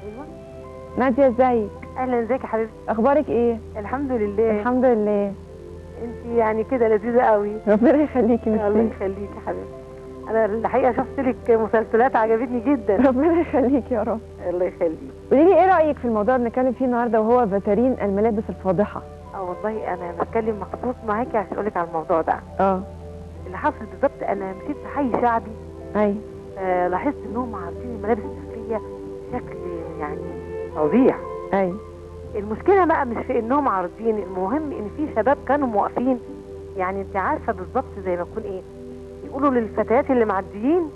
ايوه ناديه، ازيك؟ اهلا، ازيك يا حبيبتي؟ اخبارك ايه؟ الحمد لله. الحمد لله. انت يعني كده لذيذة قوي. ربنا يخليكي. الله يخليكي يا حبيبتي. انا الحقيقة شفت لك مسلسلات عجبتني جدا. ربنا يخليكي يا رب. الله يخليك. قولي لي ايه رايك في الموضوع اللي بنتكلم فيه النهارده وهو فاترين الملابس الفاضحة؟ والله انا بتكلم مخصوص معاكي عشان اقول لك على الموضوع ده. اللي حصل بالظبط، انا مشيت في حي شعبي. ايوه. لاحظت انهم عارضين الملابس الداخلية بشكل يعني فظيع. ايوه. المشكلة بقى مش في انهم عارضين، المهم ان في شباب كانوا موقفين، يعني انت عارفه بالظبط زي ما يكون ايه، يقولوا للفتيات اللي معديين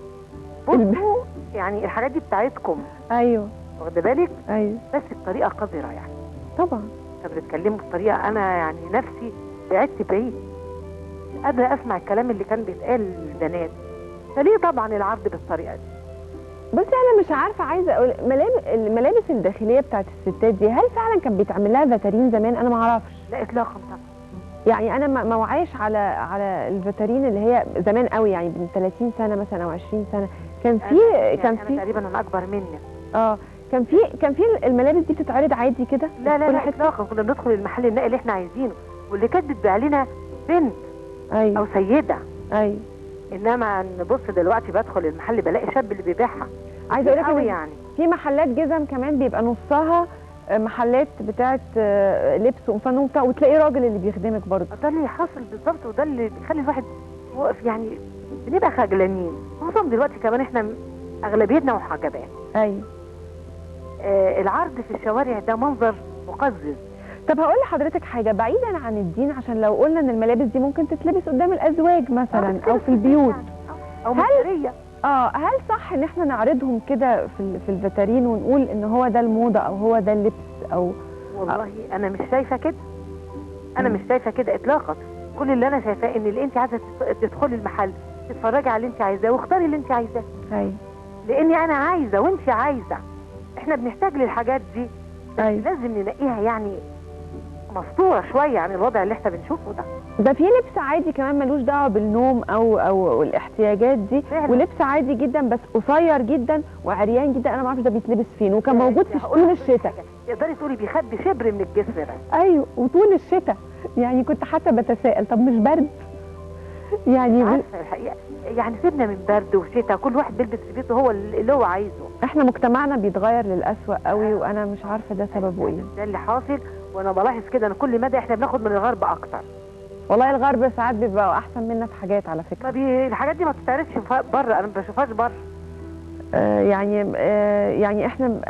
بصوا يعني الحاجات دي بتاعتكم. ايوه، واخده بالك؟ ايوه، بس بطريقة قذرة يعني. طبعا. كانوا بيتكلموا بطريقة انا يعني نفسي بعدت بعيد، مش قادرة اسمع الكلام اللي كان بيتقال للبنات. فليه طبعا العرض بالطريقة دي؟ بصي انا مش عارفه، عايزه اقول الملابس الداخلية بتاعت الستات دي هل فعلا كان بيتعمل لها فاترين زمان؟ انا ما اعرفش. لا اطلاقا طبعا. يعني انا ما وعيش على الفاترين اللي هي زمان قوي، يعني من 30 سنة مثلا او 20 سنة كان في يعني كان أنا في تقريبا انا اكبر منك. كان في الملابس دي بتتعرض عادي كده؟ لا لا لا اطلاقا. كنا بندخل المحل النقي اللي احنا عايزينه، واللي كانت بتبيع لنا بنت. ايوه. او سيده. ايوه. انما نبص دلوقتي بدخل المحل بلاقي شاب اللي بيبيعها. عايزه اقول لك يعني في محلات جزم كمان بيبقى نصها محلات بتاعه لبس وقمصان وبتاع، وتلاقي راجل اللي بيخدمك برضه. ده اللي حاصل بالظبط، وده اللي بيخلي الواحد واقف، يعني بنبقى خجلانين، خصوصا دلوقتي كمان احنا اغلبيتنا محجبات. ايوه. العرض في الشوارع ده منظر مقزز. طب هقول لحضرتك حاجة بعيدا عن الدين، عشان لو قلنا ان الملابس دي ممكن تتلبس قدام الازواج مثلا او في البيوت او مشتريه، هل صح ان احنا نعرضهم كده في الفاترين ونقول ان هو ده الموضة او هو ده اللبس؟ او والله انا مش شايفه كده، انا مش شايفه كده اطلاقا. كل اللي انا شايفاه ان اللي انت عايزه تدخلي المحل تتفرجي على اللي انت عايزاه واختاري اللي انت عايزاه. ايوه. لاني انا عايزه وانت عايزه، احنا بنحتاج للحاجات دي، بس أيوة. لازم نلاقيها يعني مستورة شوية عن الوضع اللي احنا بنشوفه ده. ده في لبس عادي كمان ملوش دعوه بالنوم او الاحتياجات دي، فعلا. ولبس عادي جدا بس قصير جدا وعريان جدا، انا ما اعرفش ده بيتلبس فين، وكان موجود في طول الشتاء. تقدري تقولي بيخبي شبر من الجسم بس. ايوه، وطول الشتاء يعني كنت حتى بتساءل طب مش برد يعني؟ عارفه الحقيقة يعني سيبنا من برد وشتاء، كل واحد بيلبس في بيته هو اللي هو عايزه. احنا مجتمعنا بيتغير للأسوأ قوي، وانا مش عارفه ده سببه ايه. ده اللي حاصل، وانا بلاحظ كده ان كل مدى احنا بناخد من الغرب اكتر. والله الغرب ساعات بيبقى احسن منا في حاجات على فكرة. ما الحاجات دي ما بتتعرضش بره، انا ما بشوفهاش بره. يعني احنا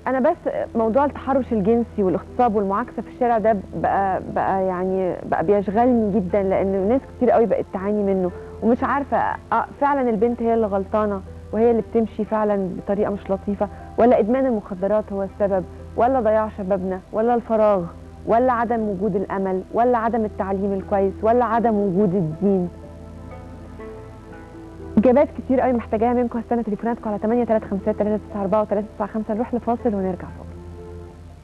انا بس موضوع التحرش الجنسي والاغتصاب والمعاكسه في الشارع ده بقى يعني بقى بيشغلني جدا، لان ناس كتير قوي بقت تعاني منه، ومش عارفه فعلا البنت هي اللي غلطانة وهي اللي بتمشي فعلا بطريقة مش لطيفة، ولا ادمان المخدرات هو السبب، ولا ضياع شبابنا، ولا الفراغ، ولا عدم وجود الامل، ولا عدم التعليم الكويس، ولا عدم وجود الدين. اجابات كتير قوي محتاجاها منكم. هستنى تليفوناتكم على 8 3 5 3 9 4 3 9 5. نروح لفاصل ونرجع فوق.